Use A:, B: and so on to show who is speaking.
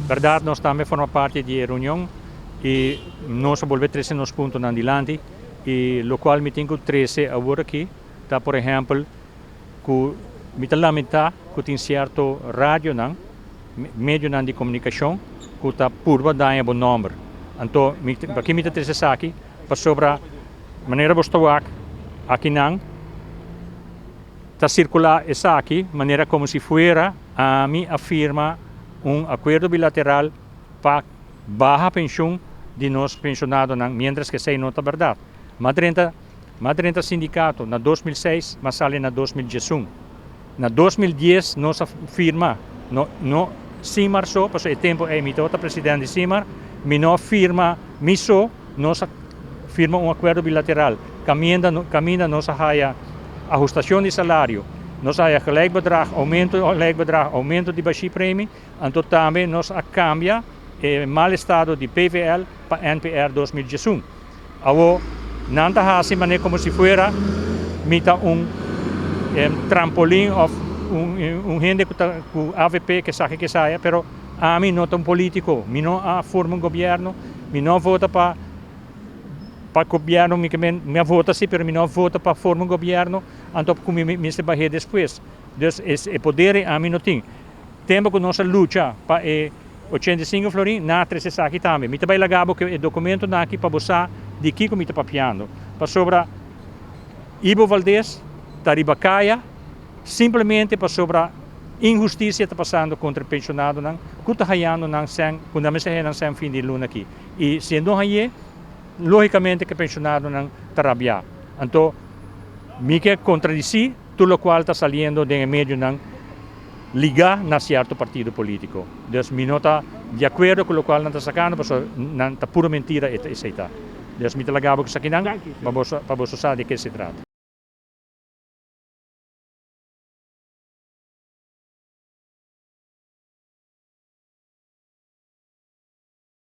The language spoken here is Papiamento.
A: Berdad, nos tambe forma parti di e reunion y nos a bolbe trece nos puntonan dilanti y locual mi tin cu trece awor aki ta, por ehempel, cu mi ta lamenta cu tin cierto radionan, medionan di comunicacion cu ta purba daña bo nomber. Anto mi paki mi ta trece esaki? Pasobra manera bo sta wak akinan ta circula esaki manera como si fuera ami a firma un acuerdo bilateral pa baha pensioen di nos pensionadonan, mientras cu esey no ta berdad. M'a drenta sindicato na 2006, m'a sali na 2011. Na 2010 nos a firma, no, no Simar so, pasobra e tempo ey mi tabata presidente di Simar, mi no a firma mi so, nos a firma un acuerdo bilateral. Caminda nos a haya ahustacion di salario, nos a haya gelijk bedrag, aumento gelijk bedrag, aumento di bashipremie, anto tambe nos a cambia mal estado di PVL pa NPR 2011. Awo, nan ta hasi manera como si fuera mi ta un trampolin of un hende cu AVP cu sabi cu saya, pero ami no ta un politico, mi no a forma un gobierno, mi no a vota pa gobierno, mi a vota si, pero mi no a vota pa forma un gobierno, anto cu mi se bahe despues. Dus e poder ami no tin. Tempo cu nos a lucha pa e 85 florin, nan a trece esaki tambe. Mi ta bay laga bo cu e documento aki pa bo sa di kico mi ta papiando. Pasobra Ibo Valdez ta riba caya simplemente pasobra inhusticia ta pasando contra pensionadonan, cu ta hayando nan cen, cu nan mester nan cen fin di luna aki. Y si no haye, logicamente cu pensionadonan ta rabia. Anto, mi kier contradeci tur locual ta saliendo den medionan liga na cierto partido politico. Dus mi no ta di acuerdo cu locual nan ta sacando, pasobra nan ta puro mentira esey ta. Dus mi ta laga bo cu esakinan, pa bo sa di kico se trata.